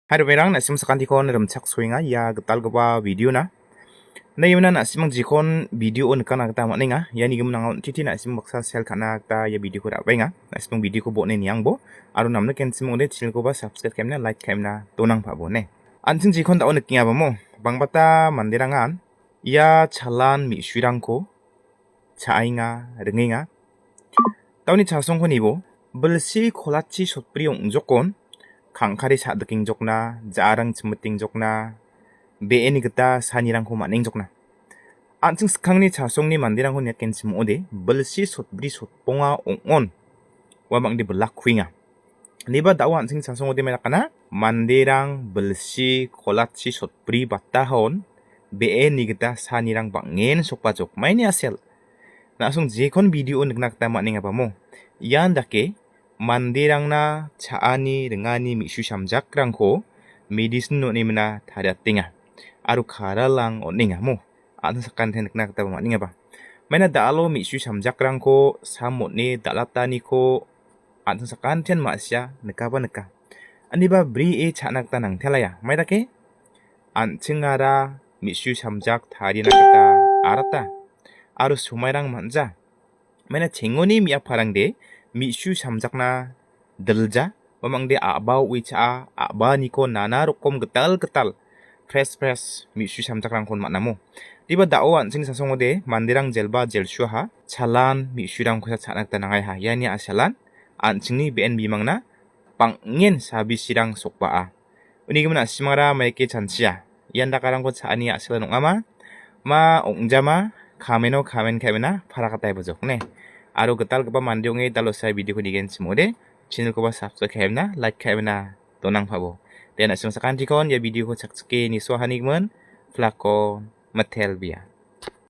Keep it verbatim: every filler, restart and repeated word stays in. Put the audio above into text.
Hai, roberang, na·sim sakantikon rimchaksoenga ia gitalgipa video-na. Na·simang jikon video-o nikna gita man·enga. Iani gimin anga on·titi na·sim baksa sel ka·na gita ia video-ko ra·baenga. Na·simang video-ko bo·ne niangbo. Aro namnikenchim ong·ode channel-koba subscribe ka·emna, like ka·emna donangpabo ne. An·ching jikon da·o nikengabamo. Bangbata manderangan ia chalan me·surangko cha·enga, ringenga. Daoni chasongko nibo, bilsi kolachi sotbri ong·jokon, kangkari sa·dikengjokna, ja·arang chimitingjokna, be·eni gita sanirangko man·engjokna. An·ching skangni chasongni manderangko niakenchim ong·ode, bilsi sotbri sotbonga ong·on, uamangde bilak kuenga. Niba da·o an·ching chasongode mai dakana, manderang bilsi kolachi sotbri batahon, be·eni gita sanirang bang·en sokbajok. Maini asel. Na·song jekon video-o nikna gita man·engabamo. Ian dake manderangna cha·ani ringani me·su samjakrangko medicine on·emina tariatenga. Aro karalang on·engamo. An·ching sakantian nikna gitaba man·engaba. Maina da·alo me·su samjakrangko sam on·e dal·ataniko an·ching sakantian ma·sia nikaba nika. Aniba brie cha·na gita nangtelaia. Mai dake? An·chingara me·su samjak tarina gita arata. Aro somairang man·ja. Maina chengoni me·aparangde me·su samjakna dilja. Uamangde a·ba o·e cha·a, a·baniko nana rokom gital gital, fresh fresh me·su samjakrangkon man·amo. Diba da·o an·chingni chasongode manderang jelba jelsuaha, chalan me·surangkosa cha·na gita nangaiha. Iani a·salan an·chingni be·en bimangna bang·en sabisirang sokba·a. Uni gimin a·simara maike chanchia. Ian dakarangko cha·ani a·salan ong·ama. Ma ong·jama, kameno kamen ka·emina para katai bojok ne. Aro gitalgipa mande ong·e dalosa video-ko nigenchim ong·ode, channel-koba subscribe ka·emina, like ka·emina donangpabo. De na·sim sakantikon ia video-ko chakchike nisoahanigmin, flakko mitelbia.